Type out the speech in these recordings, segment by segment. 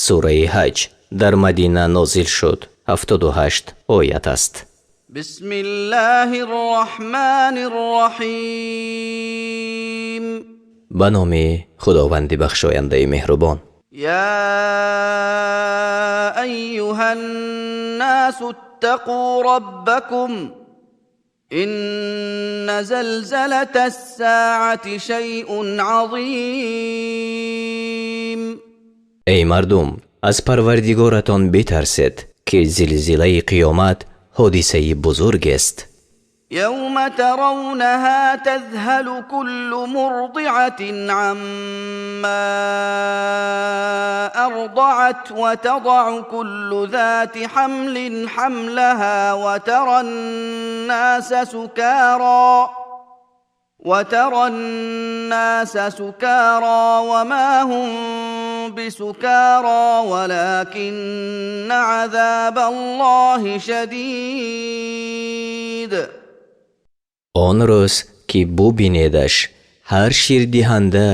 Сураи Ҳаҷ дар Мадина нозил шуд, 78 оят аст. بسم الله الرحمن الرحيم. Ба номи Худованди бахшояндаи меҳрубон. يا أيها الناس، اتقوا ربكم، إن زلزلة الساعة شيء عظيم. Эй мардум, аз Парвардигоратон битарсед, ки зилзилаи қиёмат ҳодисаи бузургест. يوم ترونها تذهل كل مرضعة عما أرضعت، وتضع كل ذات حمل حملها، وترى الناس سكارى وما هم بسكارى، ولكن عذاب الله شديد. Он рӯз ки бубинедаш, ҳар ширдиҳанда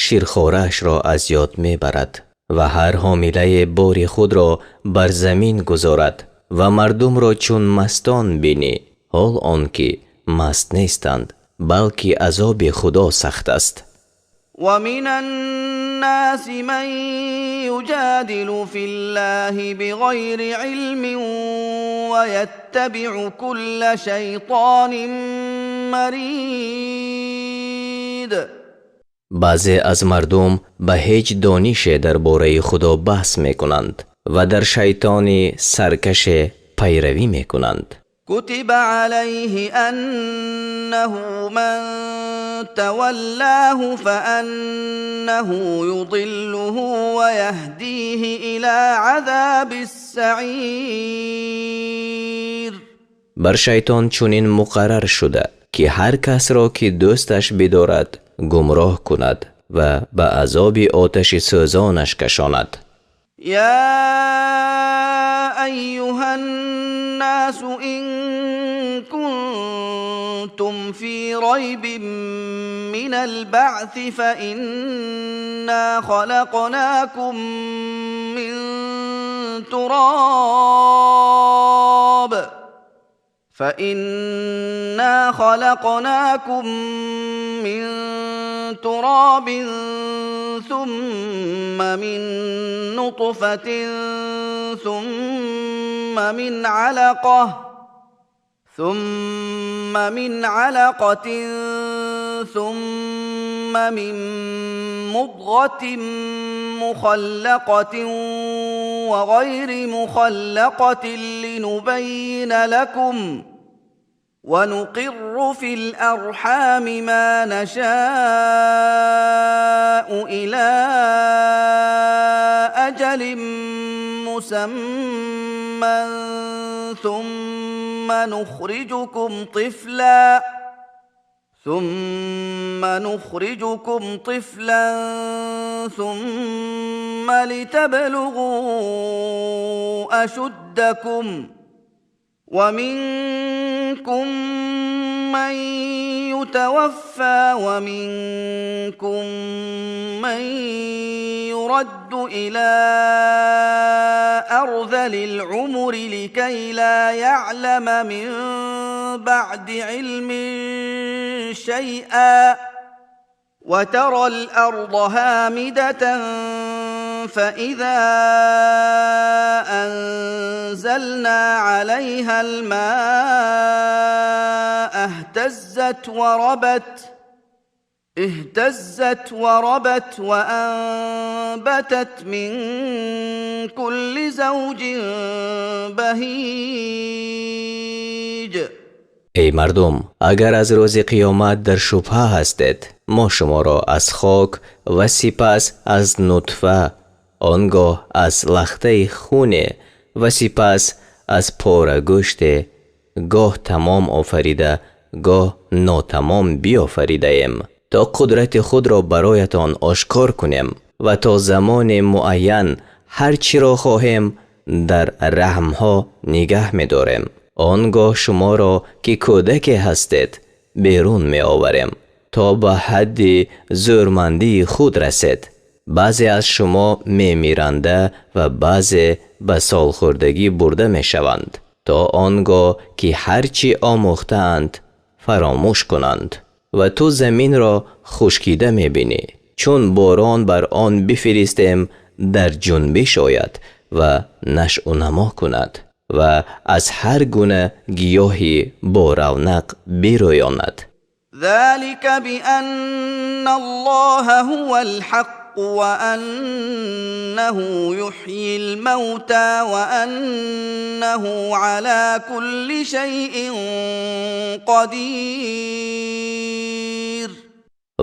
ширхораашро аз ёд мебарад ва ҳар ҳомилае бори худро бар замин гузорад ва мардумро чун мастон бинӣ, ҳол он ки маст нестанд, балки азоби Худо сахт аст. ومن الناس من يجادل في الله بغير علم ويتبع كل شيطان مريد. Баъзе аз мардум ба ҳеҷ донише дар бораи Худо баҳс мекунанд ва дар шайтони саркаше пайравӣ мекунанд. كتب عليه أنه من تولاه فأنه يضله ويهديه إلى عذاب السعير. Бар шайтон чунин муқаррар шуда, ки ҳар касро, ки дӯсташ бидорад, гумроҳ кунад ва ба азоби оташи сӯзонаш кашонад. يا أيها الناس، إن كنتم في ريب من البعث، فإنا خلقناكم من تراب، ثم من نطفة، ثم من علقة، ثم من مضغة مخلقة وغير مخلقة لنبين لكم، ونقر في الأرحام ما نشاء إلى أجل مسمى، ثم نخرجكم طفلا، ثم لتبلغوا أشدكم، ومنكم من يتوفى، ومنكم من يرد إلى أرذل العمر لكي لا يعلم من بعد علم شيئا. وترى الأرض هامدة، فإذا أنزلنا عليها الماء اهتزت وربت وأنبتت من كل زوج بهيج. Эй мардум, агар аз рӯзи қиёмат дар шубҳа ҳастед, мо шуморо аз хок ва сипас аз нутфа, он гоҳ аз лахтаи хуне ва сипас аз порагӯште гоҳ тамом офарида, гоҳ нотамом биёфаридаем, то қудрати худро бароятон ошкор кунем ва то замони муайян ҳар чиро хоҳем дар раҳмҳо нигаҳ медорем. Он гоҳ шуморо, ки кӯдаке ҳастед, берун меоварем, то ба ҳадди зӯрмандии худ расед. Баъзе аз шумо мемиранда ва баъзе ба солхӯрдагӣ бурда мешаванд, то он гоҳ ки ҳар чӣ омӯхтаанд фаромӯш кунанд. Ва ту заминро хушкида мебинӣ, чун борон бар он бифиристем, дар ҷунбиш ояд ва нашъунамо кунад ва аз ҳар гуна гиёҳи боравнақ бирӯёнад. ذلك بأن الله هو الحق وأنه يحيي الموتى وأنه على كل شيء قدير.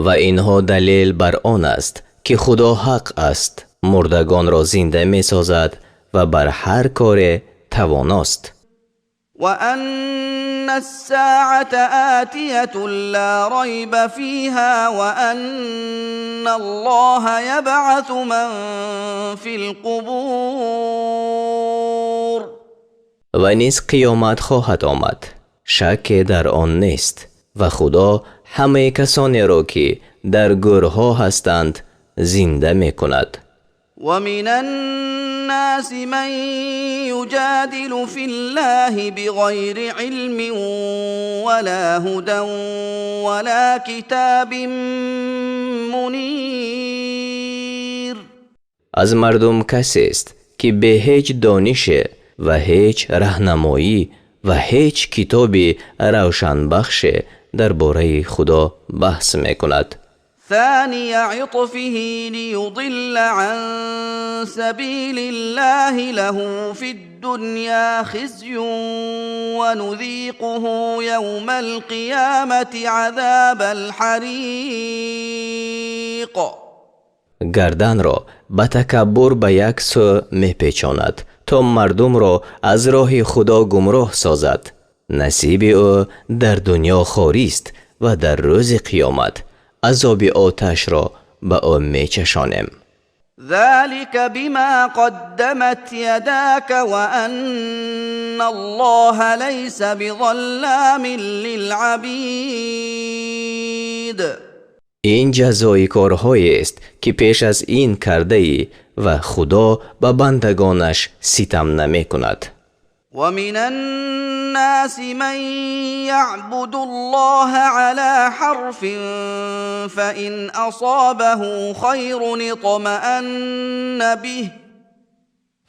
Ва инҳо далел бар он аст, ки Худо ҳақ аст, мурдагонро зинда месозад ва бар ҳар коре тавоност. وأن الساعة آتية لا ريب فيها وأن الله يبعث من في القبور. Ва низ қиёмат хоҳад омад, шакке дар он нест, ва Худо ҳамаи касонеро, ки дар гӯрҳо ҳастанд, зинда мекунад. ومن الناس من يجادل في الله بغير علم ولا هدى ولا كتاب منير. Аз мардум касест, ки бе ҳеҷ донише ва ҳеҷ раҳнамоӣ ва ҳеҷ китоби равшанбахше дар бораи Худо баҳс мекунад. ثاني عطفه ليضل عن سبيل الله له في الدنيا خزي ونذيقه يوم القيامة عذاب الحريق. Гарданро ба такаббур ба як сӯ мепечонад, то мардумро аз роҳи Худо гумроҳ созад. Насиби ӯ дар дунё хорист ва дар рӯзи қиёмат азоби оташро ба ӯ мечашонем. ذلك بما قدمت يداك وأن الله ليس بظلام للعبيد. Ин ҷазои корҳоест, ки пеш аз ин кардаӣ, ва Худо ба бандагонаш ситам намекунад. ومن الناس من يعبد الله على حرف، فإن أصابه خير اطمأن به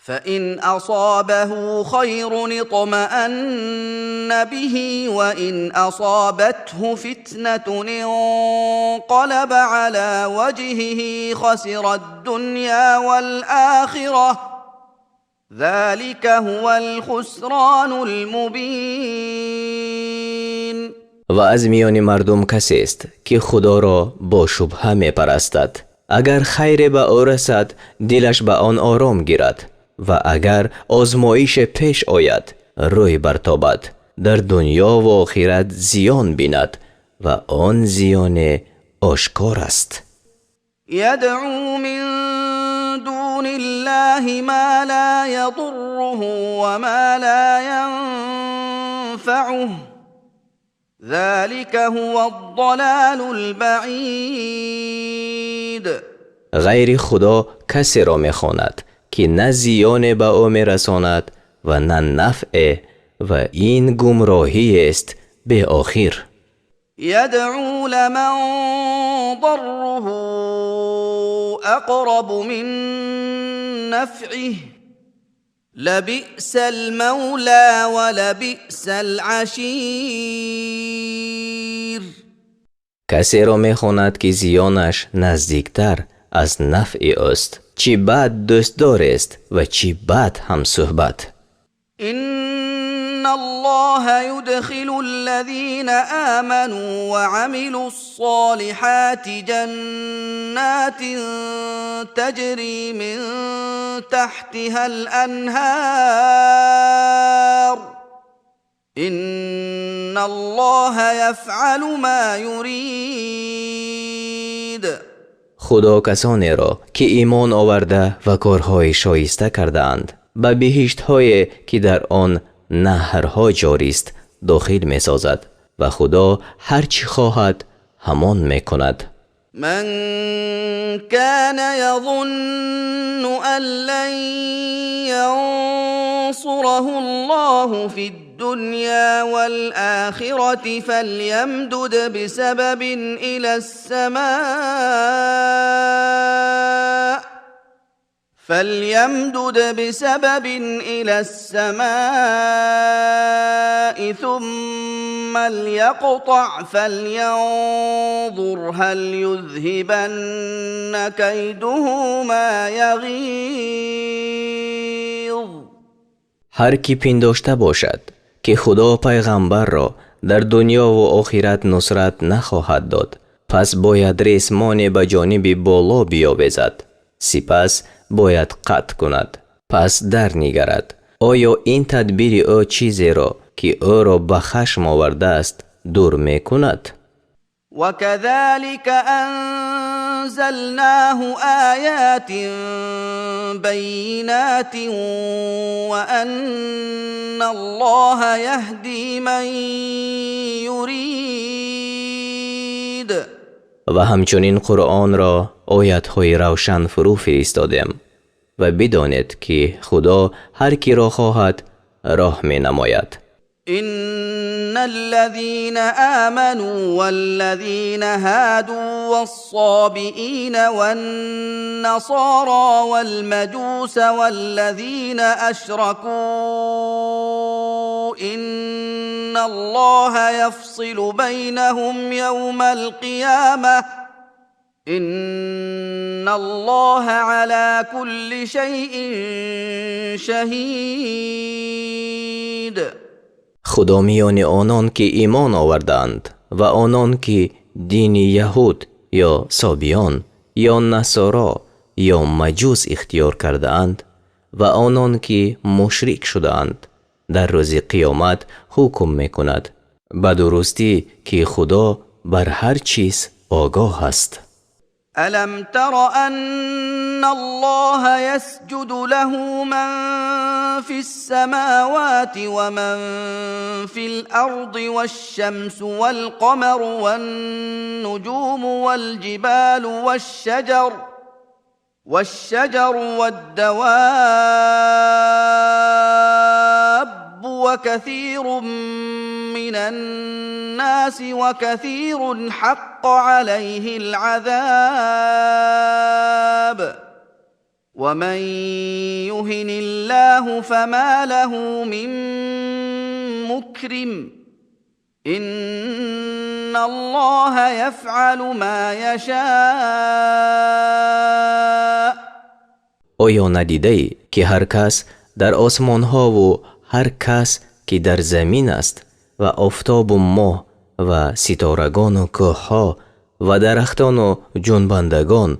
فإن أصابه خير اطمأن به، وإن أصابته فتنة انقلب على وجهه خسر الدنيا والآخرة، ذلك هو الخسران المبين. Ва аз миёни мардум касест, ки Худоро бо шубҳа мепарастад. Агар хайре ба ӯ расад, дилаш ба он ором гирад, ва агар озмоише пеш ояд, рӯй бартобад, дар дунё ва охират зиён бинад, ва он зиёне ошкор аст. يدعو من دون الله ما لا يضره وما لا ينفعه، ذلك هو الضلال البعيد. Ғайри Худо касеро мехонад, ки на зиёне ба ӯ мерасонад ва на нафъе, ва ин гумроҳиест беохир. يدعو لمن ضره أقرب من نفعه، لبئس المولى ولبئس العشير. Касеро мехонад, ки зиёнаш наздиктар аз нафъи ӯст. Чӣ бад дӯстдорест ва чӣ бад ҳамсӯҳбат! إن الله يدخل الذين آمنوا وعملوا الصالحات جنات تجري من تحتها الأنهار، إن الله يفعل ما يريد. Худо касонеро, ки имон оварда ва корҳои шоиста кардаанд, ба биҳиштҳое, ки дар он наҳрҳо ҷорист, дохил месозад, ва Худо ҳар чӣ хоҳад, ҳамон мекунад. من كان يظن أن لن ينصره الله في الدنيا والآخرة فليمدد بسبب إلى السماء فليمدد بسبب إلى السماء ثم ليقطع فلينظر هل يذهبن كيده ما يغيظ. Ҳар кӣ пиндошта бошад, ки Худо пайғамбарро дар дунёву охират нусрат нахоҳад дод, пас бояд ресмоне ба ҷониби боло биёвезад, сипас бояд қатъ кунад, пас дарнигарад, оё ин тадбири ӯ чизеро, ки ӯро ба хашм овардааст, дур мекунад? وكذلك أنزلناه آيات بينات وأن الله يهدي من يريد. Ва ҳамчунин Қуръонро оятҳои равшан фурӯ фиристодем ва бидонед, ки Худо ҳар киро хоҳад, роҳ менамояд. إن الذين آمنوا والذين هادوا والصابئين والنصارى والمجوس والذين أشركوا إن الله يفصل بينهم يوم القيامة إن الله على كل شيء شهيد. Худо миёни онон, ки имон овардаанд, ва онон, ки дини яҳуд ё собиён ё насоро ё маҷус ихтиёр кардаанд ва онон, ки мушрик шудаанд, дар рӯзи қиёмат ҳукм мекунад. Ба дурустӣ, ки Худо бар ҳар чиз огоҳ аст. ألم تر أن الله يسجد له من في السماوات ومن في الأرض والشمس والقمر والنجوم والجبال والشجر والدواب وكثير من الناس وكثير حق عليه العذاب ومن يهن الله فما له من مكرم إن الله يفعل ما يشاء. Оё надидаӣ, ки ҳар кас дар осмонҳову ҳар кас, ки дар замин аст, ва офтобу моҳ ва ситорагону кӯҳҳо ва дарахтону ҷунбандагон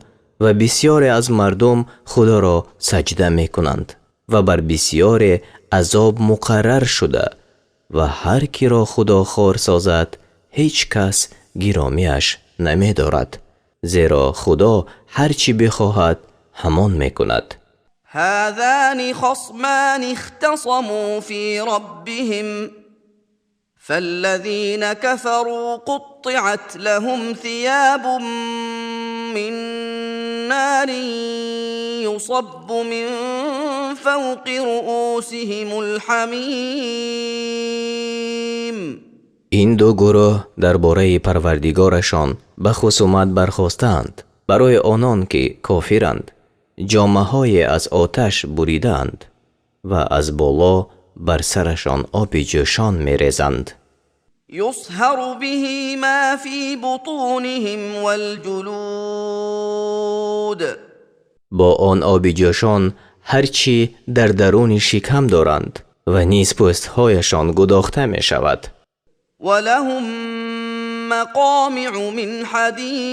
ва бисьёре аз мардум Худоро саҷда мекунанд ва бар бисьёре азоб муқаррар шуда, ва ҳар киро Худо хор созад, ҳеҷ кас гиромиаш намедорад, зеро Худо ҳар чӣ бихоҳад, ҳамон мекунад. هذان خصمان اختصموا في ربهم فالذين كفروا قطعت لهم ثياب من نار يصب من فوق رءوسهم الحميم. Ин ду гурӯҳ дар бораи Парвардигорашон ба хусумат бархостаанд. Барои онон, ки кофиранд, ҷомаҳое аз оташ буридаанд ва аз боло бар сарашон оби ҷӯшон мерезанд. يصهر به ما في بطونهم والجلود. Бо он оби ҷӯшон ҳар чӣ дар даруни шикам доранд ва низ пӯстҳояшон гудохта мешавад. ولهم مقامع من حديد.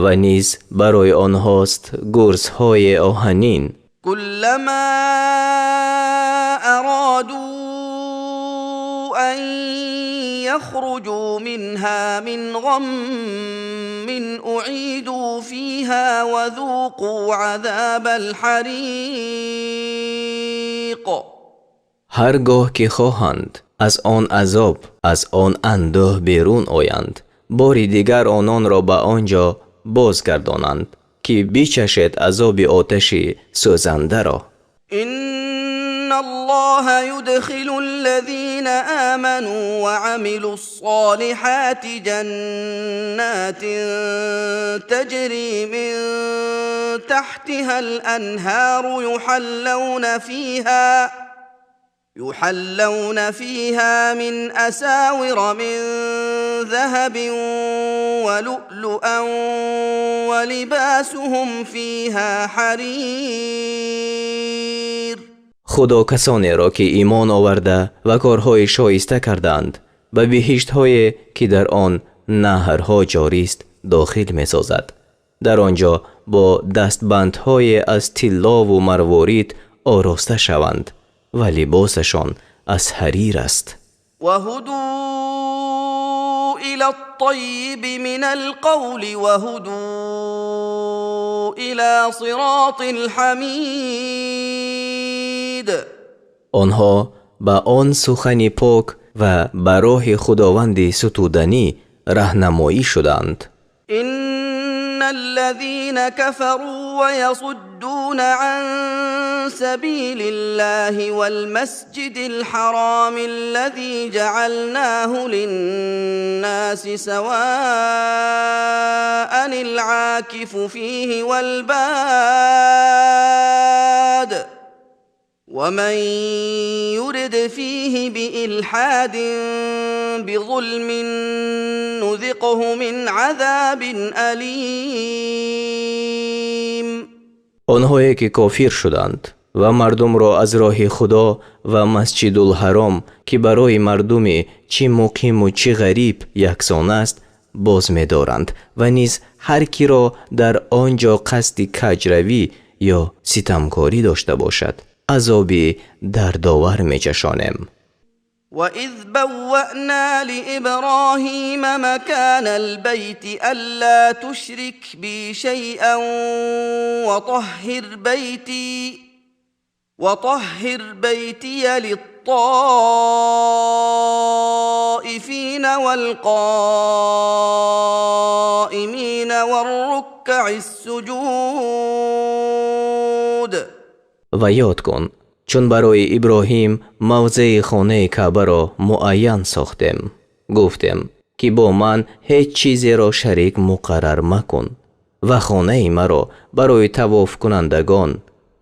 Ва низ барои онҳост гурзҳои оҳанин. كلما أرادوا أن يخرجوا منها من غم أعيدوا فيها وذوقوا عذاب الحريق. Ҳар гоҳ ки хоҳанд аз он азоб, аз он андӯҳ берун оянд, Бори дигар ононро ба он ҷо бозгардонанд, ки бичашед азоби оташи сӯзандаро. إن الله يدخل الذين آمنوا وعملوا الصالحات جنات تجري من تحتها الأنهار يحلون فيها من أساور من ذهب ولؤلؤا ولباسهم فيها حرير. Худо касонеро, ки имон оварда ва корҳои шоиста кардаанд, ба биҳиштҳое, ки дар он наҳрҳо ҷорист, дохил месозад. Дар он ҷо бо дастбандҳое аз тиллову марворид ороста шаванд ва либосашон аз ҳарир аст. وهدوا إلى الطيب من القول وهدوا إلى صراط الحميد. Онҳо ба он сухани пок ва ба роҳи Худованди сутуданӣ раҳнамоӣ шуданд. إن الذين كفروا ويصدون عن سبيل الله والمسجد الحرام الذي جعلناه للناس سواء العاكف فيه والباد ومن يرد فيه بإلحاد بظلم نذقه من عذاب أليم. Онҳое ки кофир шуданд ва мардумро аз роҳи Худо ва Масҷидулҳаром, ки барои мардуми чӣ муқиму чӣ ғариб яксон аст, боз медоранд ва низ ҳар киро дар он ҷо қасди каҷравӣ ё ситамкорӣ дошта бошад, азоби дардовар мечашонем. وإذ بوأنا لإبراهيم مكان البيت ألا تشرك بي شيئا وطهر بيتي للطائفين والقائمين والركع السجود. Ва ёд кун, чун барои Иброҳим мавзеи хонаи Каъбаро муайян сохтем, гуфтем, ки бо ман ҳеҷ чизеро шарик муқаррар макун ва хонаи маро барои тавофкунандагон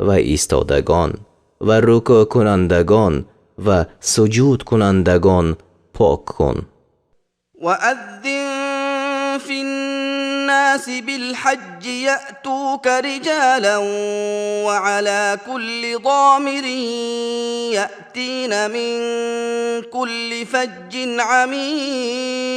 ва истодагон ва рукӯъкунандагон ва суҷудкунандагон пок кун. وأذن في الناس بالحج يأتوك رجالا وعلى كل ضامر يأتين من كل فج عميق.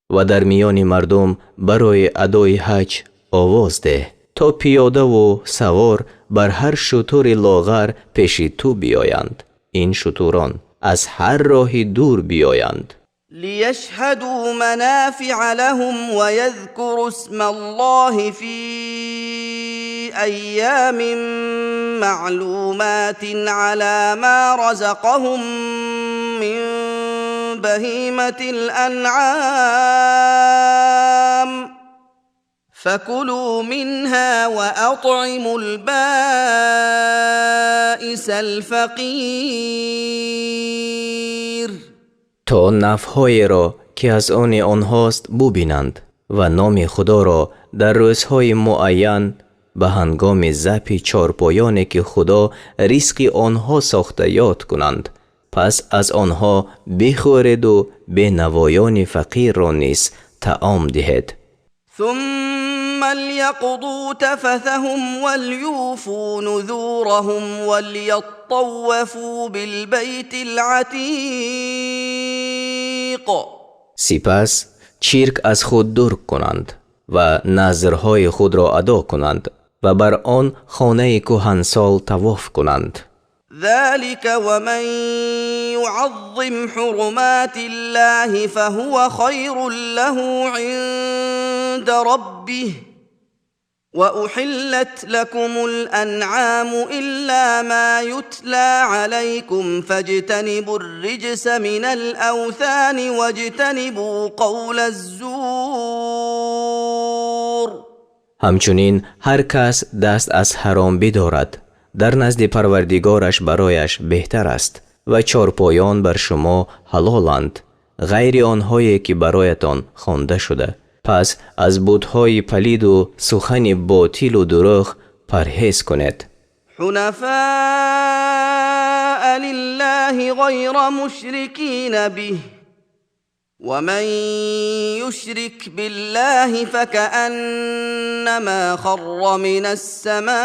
Ва дар миёни мардум барои адои ҳаҷ овоз деҳ, то пиёдаву савор бар ҳар шутури лоғар пеши ту биёянд, ин шутурон аз ҳар роҳи дур биёянд. ليشهدوا منافع لهم ويذكروا اسم الله في ايام معلومات على ما رزقهم من بهيمه الانعام، فكلوا منها واطعموا البائس الفقير. То нафъҳоеро, ки аз они онҳост, бубинанд ва номи Худоро дар рӯзҳои муайян ба ҳангоми забҳи чорпоёне, ки Худо ризқи онҳо сохта, ёд кунанд. Пас аз онҳо бихӯреду бенавоёни фақирро низ таом диҳед. ثم ليقضوا تفثهم وليوفوا نذورهم وليطوفوا بالبيت العتيق. Сипас чирк аз худ дур кунанд ва назрҳои худро адо кунанд ва бар он хонаи кӯҳансол тавоф кунанд. ذلك ومن يعظم حرمات الله فهو خير له عند ربه. وأحلت لكم الأنعام إلا ما يتلى عليكم فاجتنبوا الرجس من الأوثان واجتنبوا قول الزور. Ҳамчунин ҳар кас даст аз ҳаром бидорад, дар назди Парвардигораш барояш беҳтар аст. Ва чорпоён бар шумо ҳалоланд, ғайри онҳое ки бароятон хонда шуда. Пас аз бутҳои палиду сухани ботилу дурӯғ парҳез кунед. حنفاء لله غير مشركين به، ومن يشرك بالله فكأنما خر من السماء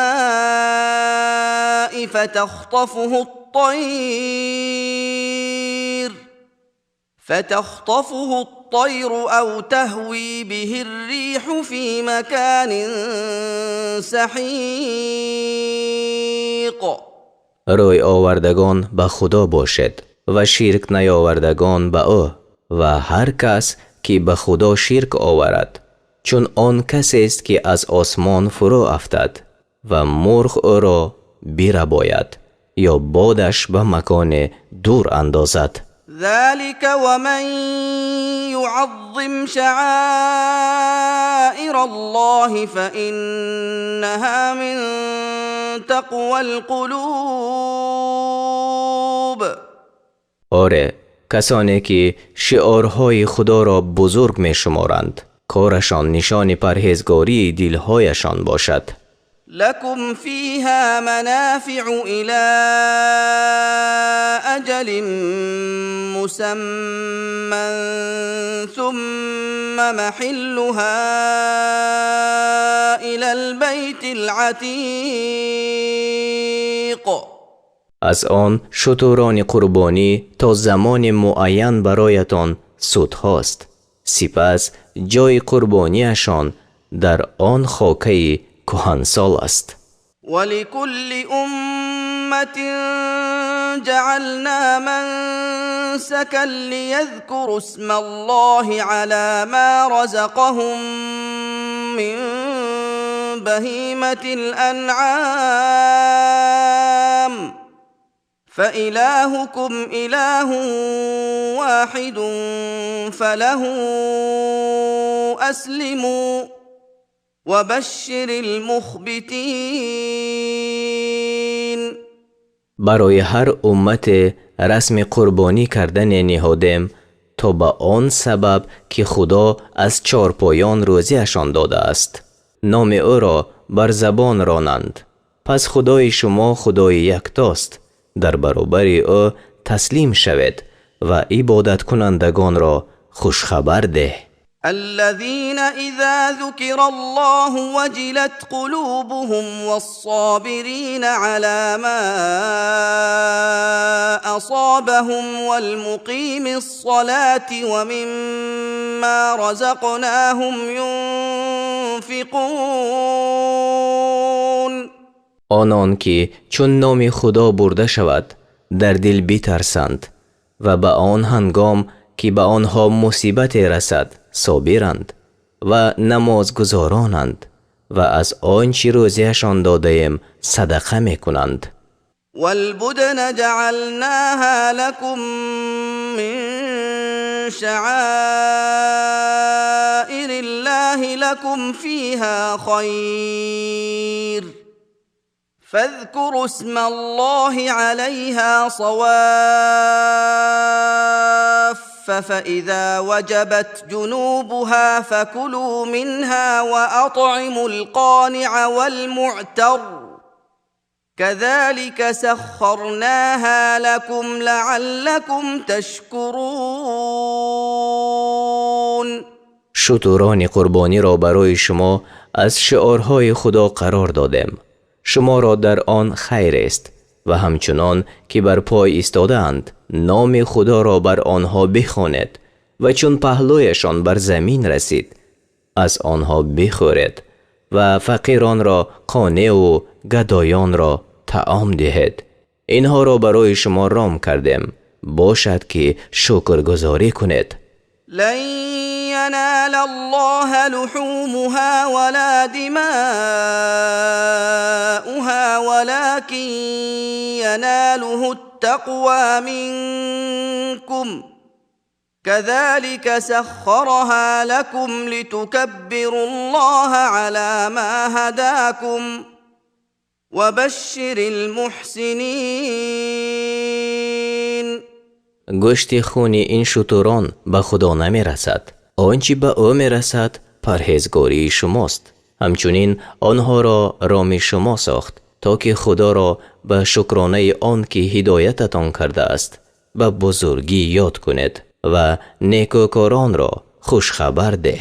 فتخطفه الطير أو تهوي به الريح في مكان سحيق. Рӯй овардагон ба Худо бошед ва ширк наёвардагон ба ӯ. Ва ҳар кас ки ба Худо ширк оварад, чун он касест ки аз осмон фурӯ афтад ва мурғ ӯро бирабояд ё бодаш ба маконе дур андозад. ذلك ومن يعظم شعائر الله فإنها من تقوى القلوب. Оре, касоне ки шиорҳои Худоро бузург мешуморанд, корашон нишони парҳезгории дилҳояшон бошад. لكم فيها منافع إلى أجل مسمى، ثم محلها إلى البيت العتيق. Аз он шутурони қурбонӣ то замони муайян бароятон судҳост, сипас ҷои қурбониашон дар он хокаи кӯҳансол аст. ولكل أمة جعلنا منسكا ليذكروا اسم الله على ما رزقهم من بهيمة الأنعام، فإلهكم إله واحد فله أسلموا، وبشر المخبتين. Барои ҳар уммате расми қурбонӣ кардане ниҳодем, то ба он сабаб ки Худо аз чорпоён рӯзиашон додааст, номи ӯро бар забон ронанд. Пас Худои шумо Худои яктост, дар баробари ӯ таслим шавед ва ибодаткунандагонро хушхабар деҳ. الذين إذا ذكر الله وجلت قلوبهم، والصابرين على ما أصابهم، والمقيمي الصلاة ومما رزقناهم ينفقون. Онон ки чун номи Худо бурда шавад, дар дил битарсанд ва ба он ҳангом ки ба онҳо мусибате расад, собиранд ва намозгузоронанд ва аз он чӣ рӯзиашон додаем, садақа мекунанд. والبدن جعلناها لكم من شعائر الله لكم فيها خير، فاذكروا اسم الله عليها صواف، فإذا وجبت جنوبها فكلوا منها وأطعموا القانع والمعتر، كذلك سخرناها لكم لعلكم تشكرون. Шутурони қурбониро барои шумо аз шиорҳои Худо қарор додем, шуморо дар он хайрест. Ва ҳамчунон ки бар пой истодаанд, номи Худоро бар онҳо бихонед ва чун паҳлӯяшон бар замин расид, аз онҳо бихӯред ва фақиронро қонеъу гадоёнро таом диҳед. Инҳоро барои шумо ром кардем, бошад ки шукргузорӣ кунед. لن ينال الله لحومها ولا دماؤها ولكن يناله التقوى منكم كذلك سخرها لكم لتكبروا الله على ما هداكم وبشر المحسنين. Гӯшти хуни ин шутурон ба Худо намерасад. Он чӣ ба ӯ мерасад, парҳезгории шумост. Ҳамчунин онҳоро роми шумо сохт, то ки Худоро ба шукронаи он ки ҳидоятатон кардааст, ба бузургӣ ёд кунед ва некӯкоронро хушхабар деҳ.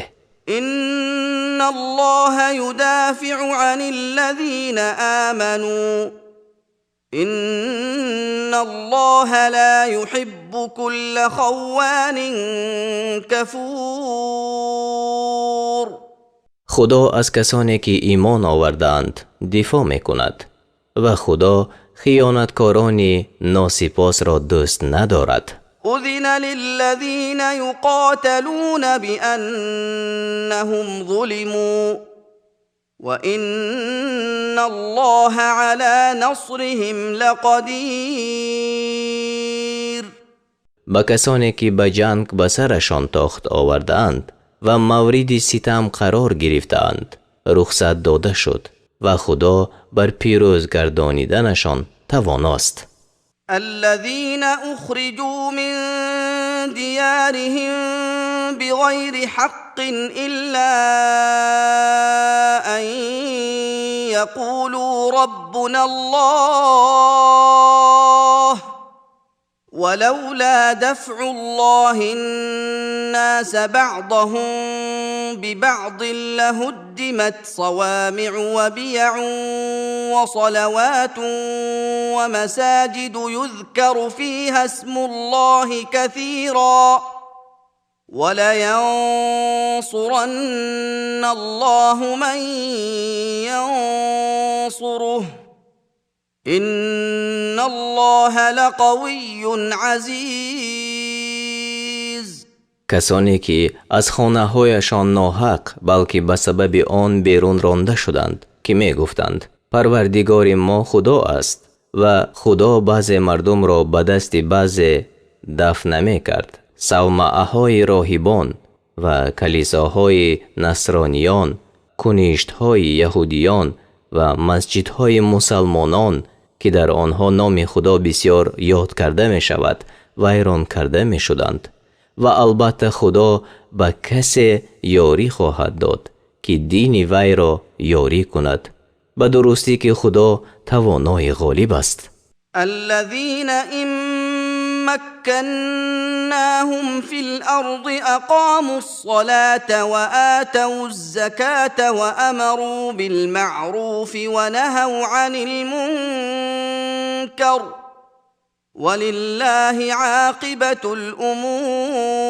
إن الله يدافع عن الذين آمنوا إن الله لا يحب كل خوان كفور. Худо аз касоне ки имон овардаанд, дифоъ мекунад, ва Худо хиёнаткорони носипосро дӯст надорад. أذن للذين يقاتلون بأنهم ظلموا وإن الله على نصرهم لقدير. Ба касоне ки ба ҷанг ба сарашон тохт овардаанд ва мавриди ситам қарор гирифтаанд, рухсат дода шуд, ва Худо бар пирӯз гардониданашон тавоност. الذين أخرجوا من ديارهم بغير حق إلا أن يقولوا ربنا الله ولولا دفع الله الناس بعضهم ببعض لهدمت صوامع وبيع وصلوات ومساجد يذكر فيها اسم الله كثيرا ولينصرن الله من ينصره إن الله لقوي عزيز. Касоне ки аз хонаҳояшон ноҳақ, балки ба сабаби он берун ронда шуданд, ки мегуфтанд: «Парвардигори мо Худо аст», ва Худо баъзе мардумро ба дасти баъзе дафъ намекард, савмаъҳои роҳибон ва калисоҳои насрониён, куништҳои яҳудиён ва масҷидҳои мусалмонон, ки дар онҳо номи Худо бисёр ёд карда мешавад, вайрон карда мешуданд, ва албатта Худо ба касе ёрӣ хоҳад дод, ки дини вайро ёрӣ кунад. Ба дурустӣ ки Худо тавонои ғолиб аст. الذين إن مكناهم في الأرض أقاموا الصلاة وآتوا الزكاة وأمروا بالمعروف ونهوا عن المنكر ولله عاقبة الأمور.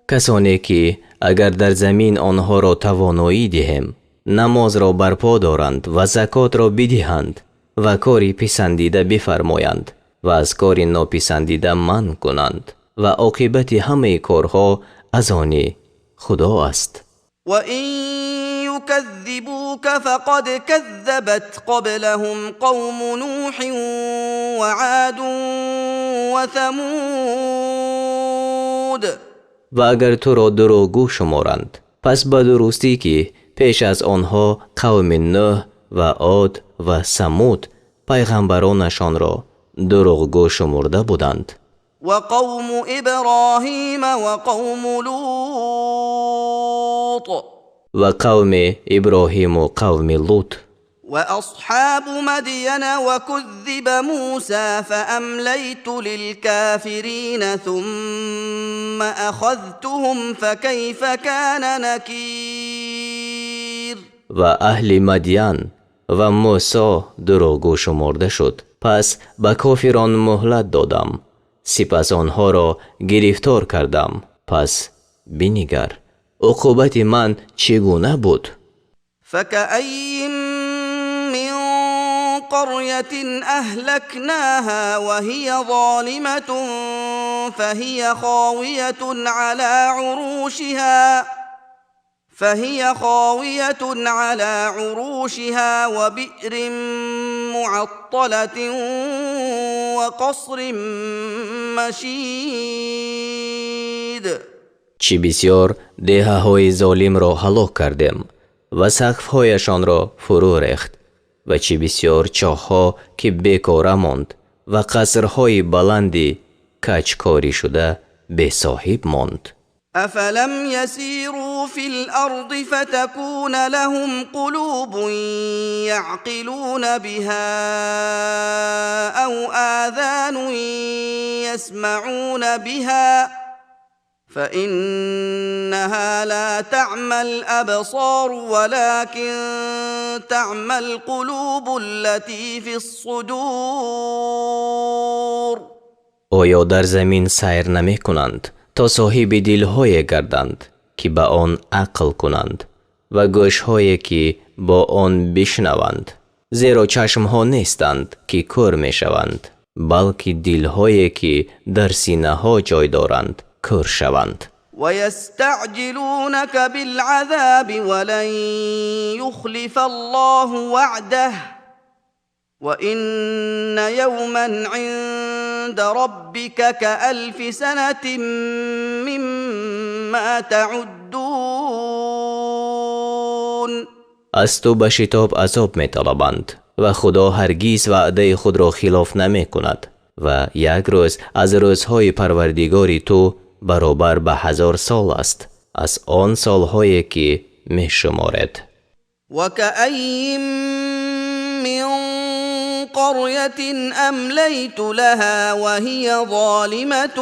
Касоне ки агар дар замин онҳоро тавоноӣ диҳем, намозро барпо доранд ва закотро бидиҳанд ва кори писандида бифармоянд ва аз кори нописандида манъ кунанд, ва оқибати ҳамаи корҳо аз они Худо аст. وإن يكذبوك فقد كذبت قبلهم قوم نوح وعاد وثمود. Ва агар туро дурӯғгӯ шуморанд, пас ба дурустӣ ки пеш аз онҳо қавми Нӯҳ ва Од ва Самуд пайғамбаронашонро дурӯғгӯ шумурда буданд. وقوم إبراهيم وقوم لوط. Ва қавми Иброҳиму қавми Лут. وأصحاب مدين وكذب موسى فأمليت للكافرين ثم أخذتهم فكيف كان نكير. Ва аҳли Мадян, ва Мӯсо дурӯғгӯ шумурда шуд, пас ба кофирон муҳлат додам, сипас онҳоро гирифтор кардам, пас бинигар, уқубати ман чӣ гуна буд. فكأين من قرية أهلكناها وهي ظالمة فهي خاوية على عروشها وبئر معطلة وقصر مشيد. Чӣ бисёр деҳаҳои золимро ҳалок кардем ва сақфҳояшонро фурӯ рехт, ва чӣ бисёр чоҳҳо ки бекора монд ва қасрҳои баланди каҷкорӣшуда бесоҳиб монд. أفلم يسيروا في الأرض فتكون لهم قلوب يعقلون بها أو آذان يسمعون بها فإنها لا تعمى الأبصار ولكن تعمى القلوب التي في الصدور. Оё дар замин сайр намекунанд то соҳиби дилҳое гарданд ки ба он ақл кунанд ва гӯшҳое ки бо он бишнаванд, зеро чашмҳо нестанд ки кӯр мешаванд, балки дилҳое ки дар синаҳо ҷой доранд кӯр шаванд. ويستعجلونك بالعذاب ولن يخلف الله وعده وإن يوما عند ربك كألف سنة مما تعدون. Аз ту ба шитоб азоб металабанд ва Худо ҳаргиз ваъдаи худро хилоф намекунад, ва як рӯз аз рӯзҳои Парвардигори ту баробар ба 1000 сол аст аз он солҳое ки мешуморед. وكأي من قرية أمليت لها وهي ظالمة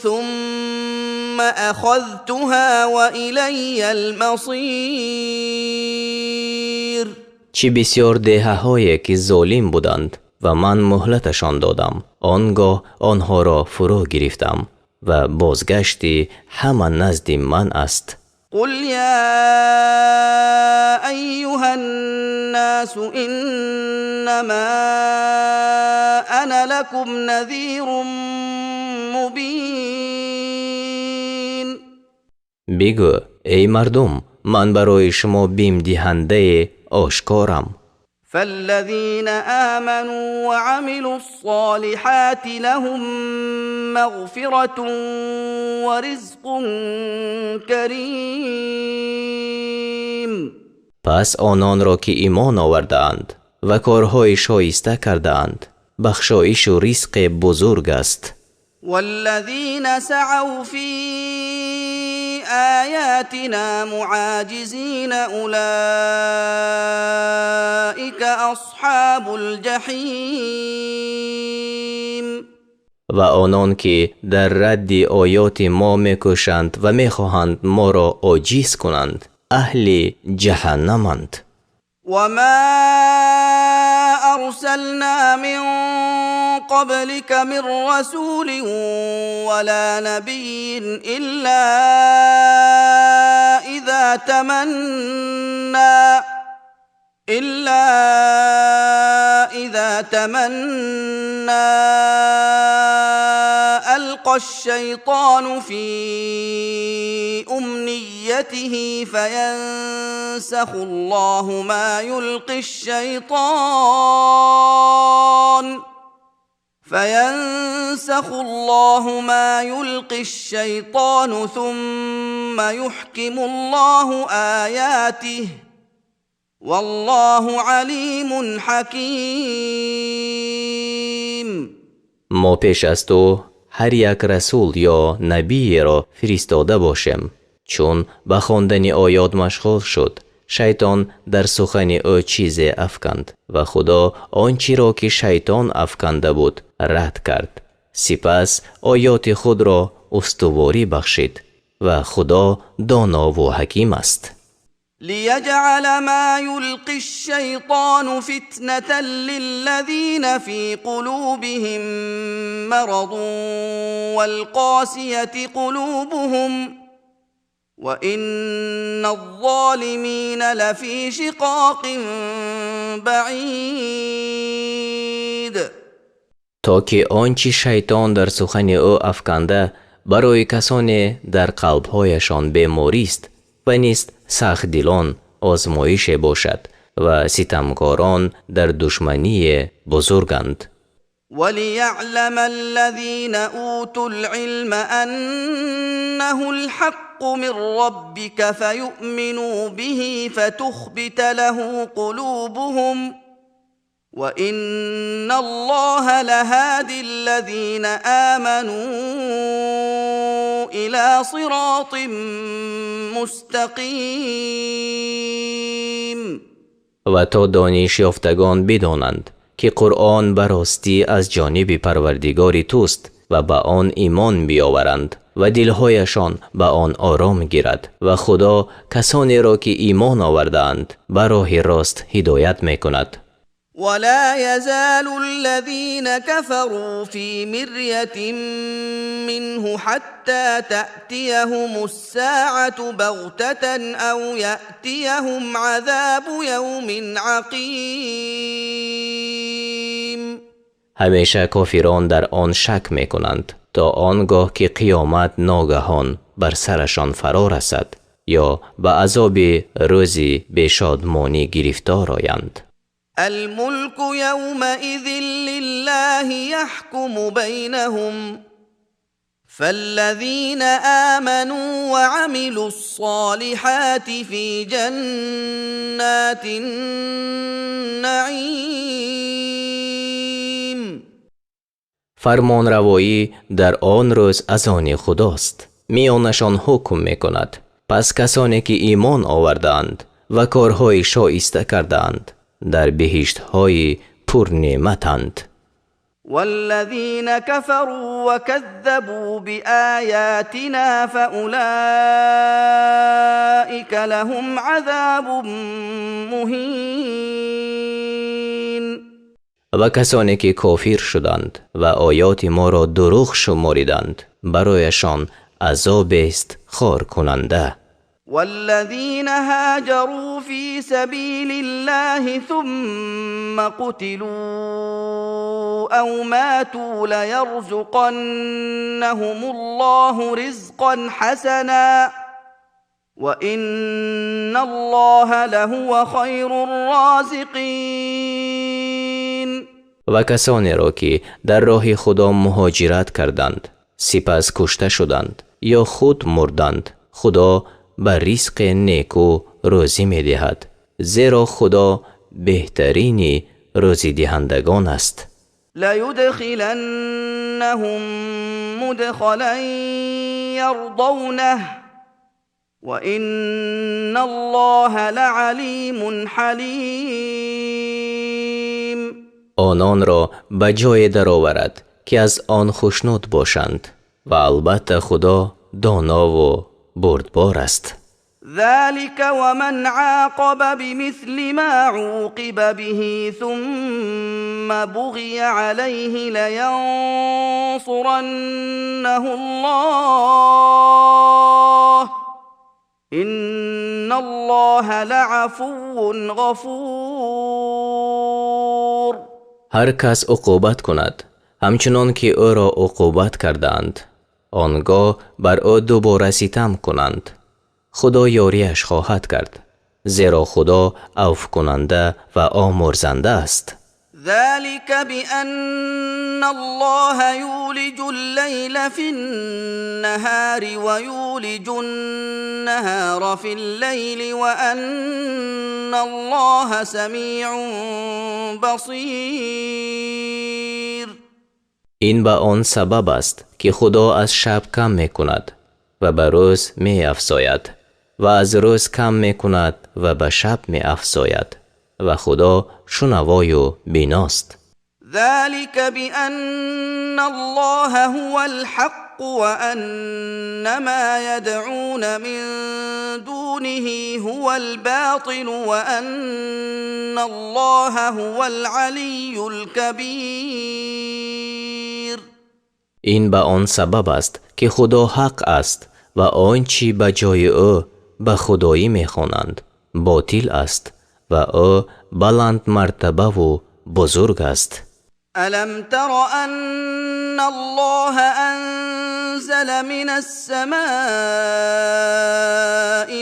ثم أخذتها وإلي المصير. Чӣ бисёр деҳаҳое ки золим буданд ва ман муҳлаташон додам, он гоҳ онҳоро фурӯ гирифтам ва бозгашти ҳама назди ман аст. قل يا أيها الناس إنما أنا لكم نذير مبين. Бигӯ: эй мардум, ман барои шумо бимдиҳандаи ошкорам. فالذين آمنوا وعملوا الصالحات لهم مغفرة ورزق كريم. Пас ононро ки имон овардаанд ва корҳои шоиста кардаанд, бахшоишу ризқе бузург аст. والذين سعوا في آياتنا معاجزين أولئك أصحاب الجحيم. Ва онон ки дар радди оёти мо мекӯшанд ва мехоҳанд моро оҷиз кунанд, аҳли ҷаҳаннаманд. وما أرسلنا من قبلك من رسول ولا نبي إلا إذا تمنى ألقى الشيطان في أمنيته فينسخ الله ما يلقي الشيطان ثم يحكم الله آياته والله عليم حكيم. Мо пеш аз ту ҳар як расул ё набиеро фиристода бошем, чун ба хондани оёт машғул шуд, шайтон дар сухани ӯ чизе афканд ва Худо он чиро ки шайтон афканда буд рад кард, сипас оёти худро устуворӣ бахшид, ва Худо донову ҳаким аст. ليجعل ما يلقي الشيطان فتنة للذين في قلوبهم مرض والقاسية قلوبهم وإن الظالمين لفي شقاق بعيد. То ки он чӣ шайтон дар сухани ӯ афканда барои касоне дар қалбҳояшон беморист ва низ сахтдилон озмоише бошад ва ситамкорон дар душмание бузурганд. وليعلم الذين اوتوا العلم انه الحق من ربك فيؤمنوا به فتخبت له قلوبهم وان الله لهادي الذين امنوا الى صراط مستقيم. Ва то дониш ёфтагон бидонанд, ки Қуръон ба ростӣ аз ҷониби Парвардигори туст ва ба он имон биёваранд ва дилҳояшон ба он ором гирад ва Худо касонеро ки имон овардаанд ба роҳи рост ҳидоят мекунад. ولا يزال الذين كفروا في مرية منه حتى تأتيهم الساعة بغتة أو يأتيهم عذاب يوم عقيم. Ҳамеша кофирон дар он шак мекунанд то он гоҳ ки қиёмат ногаҳон бар сарашон фаро расад ё ба азоби рӯзи бешодмонӣ гирифтор оянд. الملك يومئذ لله يحكم بينهم فالذين امنوا وعملوا الصالحات في جنات النعيم. Фармонравоӣ дар он рӯз аз они Худост, миёнашон ҳукм мекунад. Пас касоне ки имон овардаанд ва корҳои шоиста кардаанд дар биҳиштҳои пурнеъматанд. والذين كفروا وكذبوا بآياتنا فأولئك لهم عذاب مهين. Ва касоне ки кофир шуданд ва оёти моро дурӯғ шумориданд, барояшон азобест хоркунанда. والذين هاجروا في سبيل الله ثم قتلوا أو ماتوا ليرزقنهم الله رزقا حسنا وإن الله لهو خير الرازقين. Ва касонеро ки дар роҳи Худо муҳоҷират карданд, сипас кушта шуданд ё худ мурданд, Худо ба ризқе неку рӯзӣ медиҳад, зеро Худо беҳтарини рӯзидиҳандагон аст. ليدخلنهم مدخلا يرضونه وإن الله لعليم حليم. Ононро ба ҷое дароварад, ки аз он хушнуд бошанд, ва албатта Худо донову бурдбор аст. ذلك ومن عاقب بمثل ما عوقب به ثم بغي عليه لينصرنه الله إن الله لعفو غفور. Ҳар кас уқубат кунад ҳамчунон ки ӯро уқубат кардаанд, он гоҳ бар ӯ дубора ситам кунанд, Худо ёрияш хоҳад кард, зеро Худо авфкунанда ва омӯрзанда аст. ذلك بأن الله يولج الليل في النهار ويولج النهار في الليل وأن الله سميع بصير. Ин ба он сабаб аст, ки Худо аз шаб кам мекунад ва ба рӯз меафзояд ва аз рӯз кам мекунад ва ба шаб меафзояд, ва Худо шунавою биност. ذلك بأن الله هو الحق وأن ما يدعون من دونه هو الباطل وأن الله هو العلي الكبير. Ин ба он сабаб аст, ки Худо ҳақ аст ва он чӣ ба ҷои ӯ ба худоӣ мехонанд ботил аст. Ва ӯ баландмартабаву бузург аст. ألم تر أن الله أنزل من السماء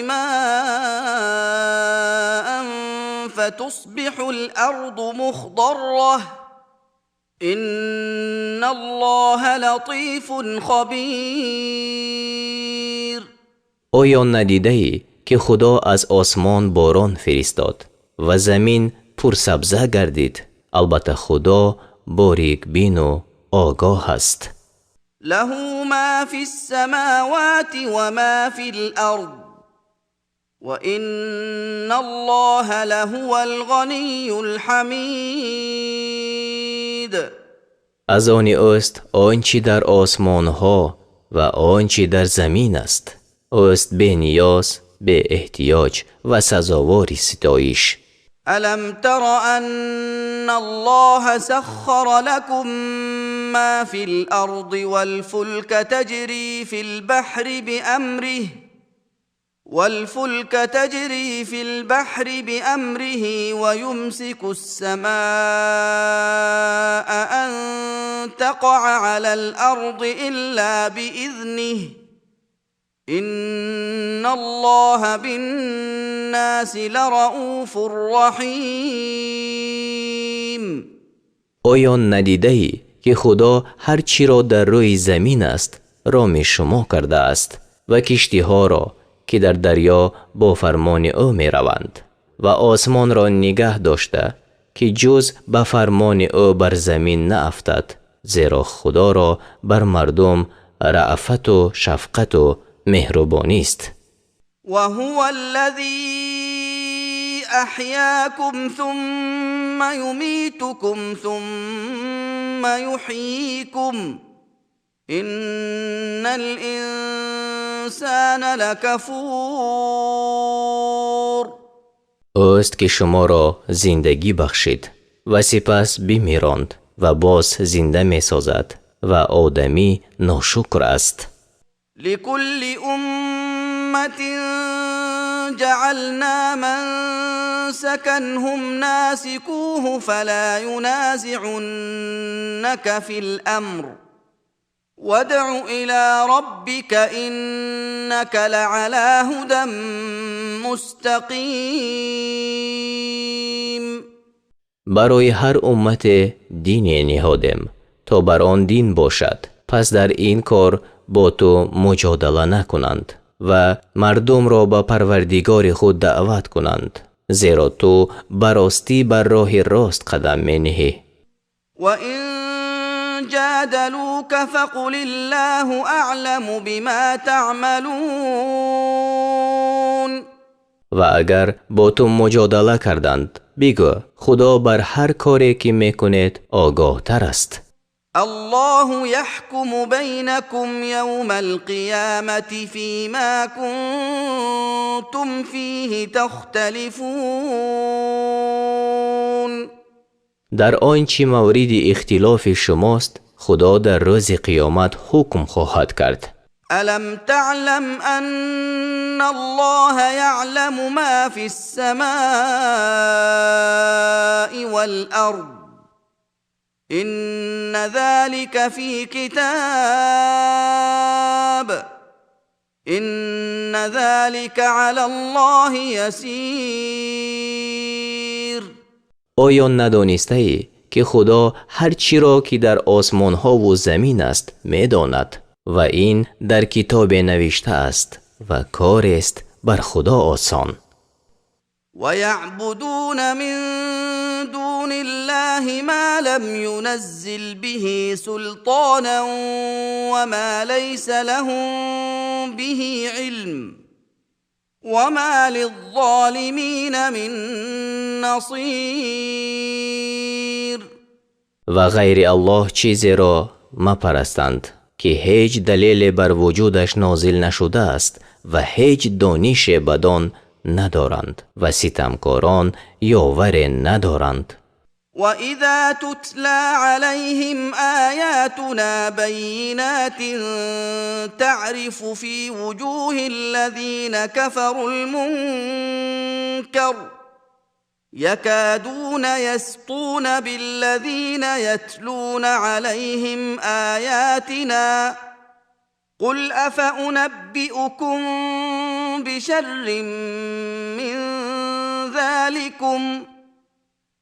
ماء فتصبح الأرض مخضرة إن الله لطيف خبير. Оё надидаӣ, ки Худо аз осмон борон фиристод ва замин пурсабза гардид? Албатта, Худо борикбину огоҳ аст. له ما في السماوات وما في الأرض وإن الله لهو الغني الحميد. Аз они ӯст он чӣ дар осмонҳо ва он чӣ дар замин аст. Ӯст бениёз, беэҳтиёҷ ва сазовори ситоиш. ألم تر أن الله سخر لكم ما في الأرض والفلك تجري في البحر بأمره ويمسك السماء أن تقع على الأرض إلا بإذنه إن الله بالناس لرءوف رحيم. Оё надидаӣ, ки Худо ҳар чиро дар рӯи замин аст, роми шумо кардааст ва киштиҳоро, ки дар дарё бо фармони ӯ мераванд, ва осмонро нигаҳ дошта, ки ҷуз ба фармони ӯ бар замин наафтад, зеро Худоро бар мардум раъфату шафқату меҳрубонист. وهو الذي أحياكم ثم يميتكم ثم يحييكم إن الإنسان لكفور. Ӯст, ки шуморо зиндагӣ бахшид ва сипас бимиронд ва боз зинда месозад, ва одамӣ ношукр аст. لكل أمة جعلنا منسكا هم ناسكوه فلا ينازعنك في الأمر وادع إلى ربك إنك لعلى هدى مستقيم. Барои ҳар уммате дине ниҳодем, то бар он дин бошад, пас дар ин кор бо ту муҷодала накунанд ва мардумро ба Парвардигори худ даъват кунанд, зеро ту ба ростӣ бар роҳи рост қадам мениҳӣ. وإن جادلوك فقل الله أعلم بما تعملون. Ва агар бо ту муҷодала карданд, бигӯ: Худо бар ҳар коре, ки мекунед, огоҳтар аст. الله يحكم بينكم يوم القيامة فيما كنتم فيه تختلفون. Дар он чӣ мавриди ихтилофи шумост, Худо дар рӯзи қиёмат ҳукм хоҳад кард. ألم تعلم أن الله يعلم ما في السماء والأرض إن ذلك في كتاب إن ذلك على الله يسير. Оё надонистаӣ, ки Худо ҳар чиро, ки дар осмонҳову замин аст, медонад, ва ин дар китобе навишта аст, ва корест бар Худо осон? ويعبدون من دون الله ما لم ينزل به سلطانا وما ليس لهم به علم وما للظالمين من نصير. Ва ғайри Аллоҳ чизеро мапарастанд, ки ҳеҷ далеле бар вуҷудаш нозил нашудааст ва ҳеҷ донише бадон надоранд, ва ситамкорон ёваре надоранд. وإذا تتلى عليهم آياتنا بينات تعرف في وجوه الذين كفروا المنكر. يكادون يسطون بالذين يتلون عليهم آياتنا قل أفأنبئكم بشر من ذلكم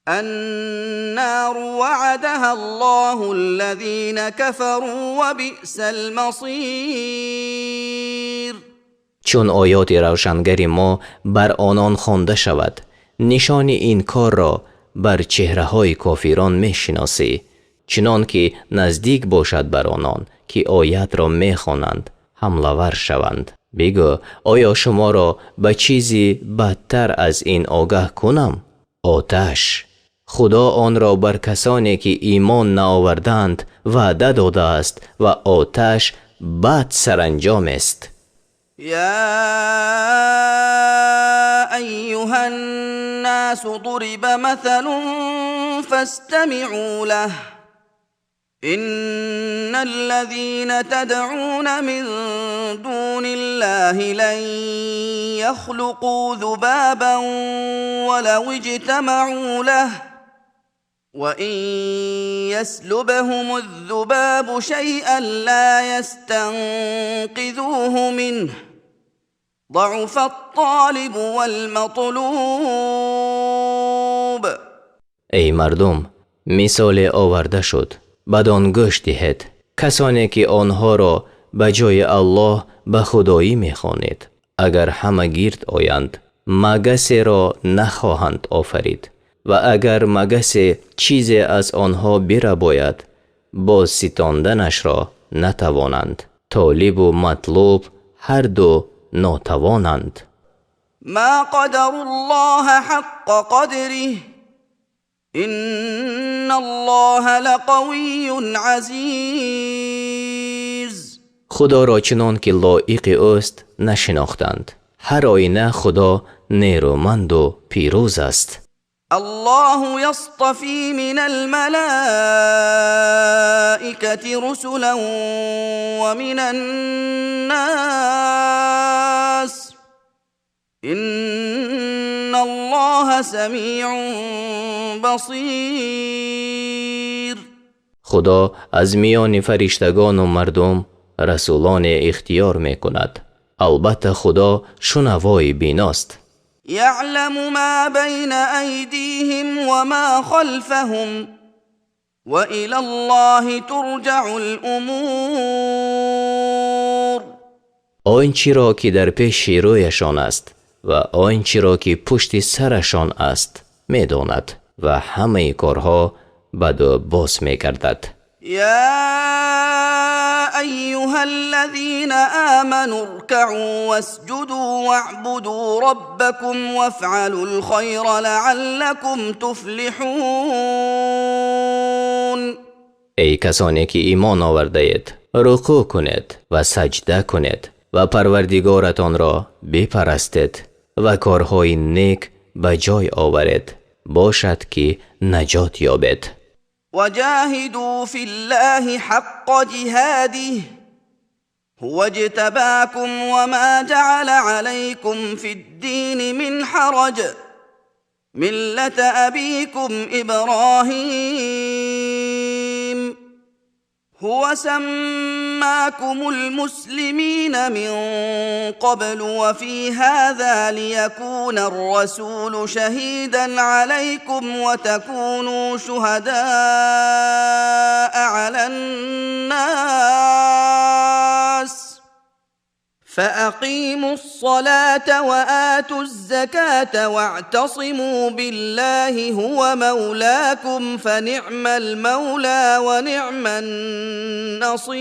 النار وعدها الله الذين كفروا وبئس المصير. Чун оёти равшангари мо бар онон хонда шавад, нишони инкорро бар чеҳраҳои кофирон мешиносӣ, чунон ки наздик бошад бар онон ки оятро мехонанд ҳамлавар шаванд. Бигӯ: оё шуморо ба чизи бадтар аз ин огаҳ кунам? Оташ. Худо онро бар касоне ки имон наоварданд ваъда додааст ва оташ бад саранҷом аст. يا أيها الناس ضرب مثل فاستمعوا له إن الذين تدعون من دون الله لن يخلقوا ذبابا ولو اجتمعوا له وإن يسلبهم الذباب شيئا لا يستنقذوه منه ضعف الطالب والمطلوب. Эй мардум, мисоле оварда шуд, бад-он гӯш диҳед. Касоне ки онҳоро ба ҷои Аллоҳ ба худоӣ мехонед, агар ҳама гирд оянд, магасеро нахоҳанд офарид ва агар магасе чизе аз онҳо бирабояд, боз ситонданашро натавонанд. Толибу матлуб ҳар ду нотавонанд. ما قدروا الله حق قدره إن الله لقوي عزيز. Худоро чунон ки лоиқи ӯст нашинохтанд. Ҳар оина Худо нерӯманду пирӯз аст. الله يصطفي من الملائكة رسلا ومن الناس إن الله سميع بصير. Худо аз миёни фариштагону мардум расулоне ихтиёр мекунад. Албатта, Худо шунавои биност. يعلم ما بين أيديهم وما خلفهم وإلى الله ترجع الأمور. Он чиро ки дар пеши рӯяшон аст ва он чиро ки пушти сарашон аст медонад ва ҳамаи корҳо бад ӯ боз мегардад. يا أيها الذين آمنوا اركعوا واسجدوا واعبدوا ربكم وافعلوا الخير لعلكم تفلحون. Эй касоне ки имон овардаед, рукӯъ кунед ва саҷда кунед ва Парвардигоратонро бипарастед ва корҳои нек ба ҷой оваред, бошад ки наҷот ёбед. وجاهدوا في الله حق جهاده هو اجتباكم وما جعل عليكم في الدين من حرج ملة أبيكم إبراهيم هو سماكم المسلمين من قبل وفي هذا ليكون الرسول شهيدا عليكم وتكونوا شهداء على الناس فأقيموا الصلاة وآتوا الزكاة واعتصموا بالله هو مولاكم فنعم المولى ونعم النصير.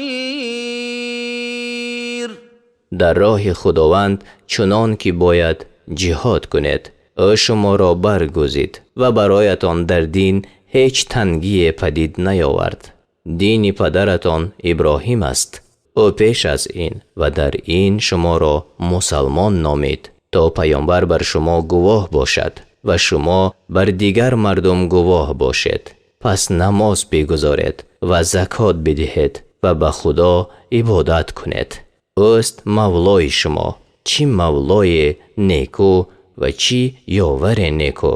Дар роҳи Худованд чунон ки бояд ҷиҳод кунед. Ӯ шуморо баргузид ва бароятон дар дин ҳеҷ тангие падид наёвард. Дини падаратон Иброҳим аст. Ӯ пеш аз ин ва дар ин шуморо мусалмон номид, то паёмбар бар шумо гувоҳ бошад ва шумо бар дигар мардум гувоҳ бошед. Пас намоз бигузоред ва закот бидиҳед ва ба Худо ибодат кунед. Ӯст мавлои шумо, чӣ мавлои неку ва чӣ ёваре неку.